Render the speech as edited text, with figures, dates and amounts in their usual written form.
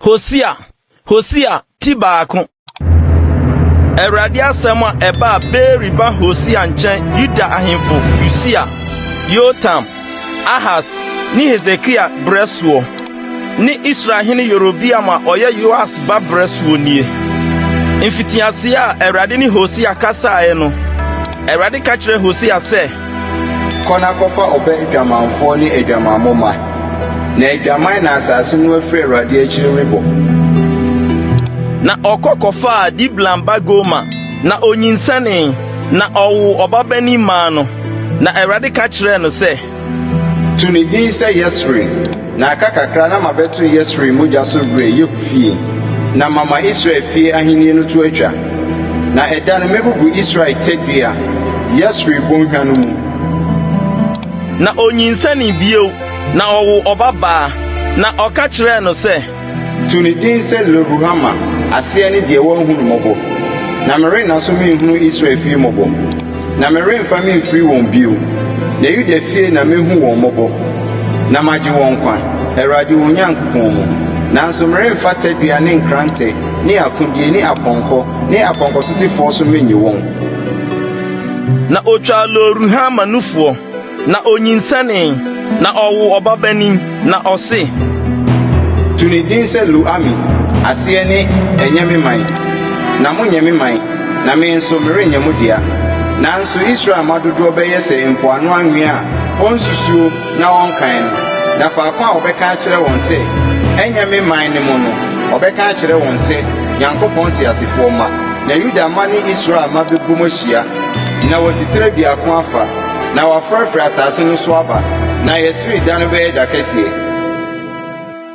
Hosea, Hosea ti baako. Awurade asɛm a ɛbaa Beeri ba Hosea nkyɛn Yuda ahemfo Usia, Yotam, Ahas ne Hesekia berɛ soɔ, ne Israelhene Yerobeam a ɔyɛ Yoas ba berɛ soɔ nie. Mfitiaseɛ a Awurade ne Hosea kasaeɛ no, Awurade ka kyerɛɛ Hosea sɛ, Kɔ na kɔfa ɔba adwamanfoɔ ne adwamammɔ mma, na adwaman na asase no afiri Awurade akyiri rebɔ. Na ɔkɔ kɔfaa Diblaim ba Gomer, na onyinsɛnee, na ɔwoo ɔbabanin maa no. Na Awurade ka kyerɛɛ no sɛ. To ne din sɛ Yesreel, na aka kakra na mabɛto Yesreel mogya so werɛ Yehu fie, na mama Israel fie ahenni no to atwa. Na ɛda no mɛbubu Israel tadua, Yesreel bɔnhwa no mu. Na onyinsɛnee bio, na ɔwoo ɔbabaa, na ɔka kyerɛɛ no sɛ. To ne din sɛ Lo-Ruhama, aseɛ ne Deɛ Wɔnhu No Mmɔbɔ. Na merenna so menhunu Israel fie mmɔbɔ, na meremfa memfiri wɔn bio, na Yuda fie na mɛhu wɔn mmɔbɔ, na magye wɔn nkwa, Awurade wɔn Nyankopɔn mu. Nanso meremfa tadua ne nkrantɛ ne akodie ne apɔnkɔ ne apɔnkɔsotefoɔ so mennye wɔn. Na otwaa Lo-Ruhama nufoɔ. Na onyinsɛnee, na ɔwoo ɔbabanin, na ɔse. To ne din sɛ Lo-Ami, aseɛ ne, Ɛnyɛ me man, na monyɛ me man, na me nso merenyɛ mo dea. Nanso Israel mma dodoɔ bɛyɛ sɛ mpoano anwea a wɔnsusuo na wɔnkan no, na faako a wɔbɛka akyerɛ wɔn sɛ, Ɛnyɛ me man ne mo no, wɔbɛka akyerɛ wɔn sɛ, Nyankopɔn teasefoɔ mma. Na Yuda mma ne Israel mma bɛbom ahyia, na wɔasi tire biako afa. Na wɔafrafra asase no so aba, na Yesreel da no bɛyɛ da kɛseɛ.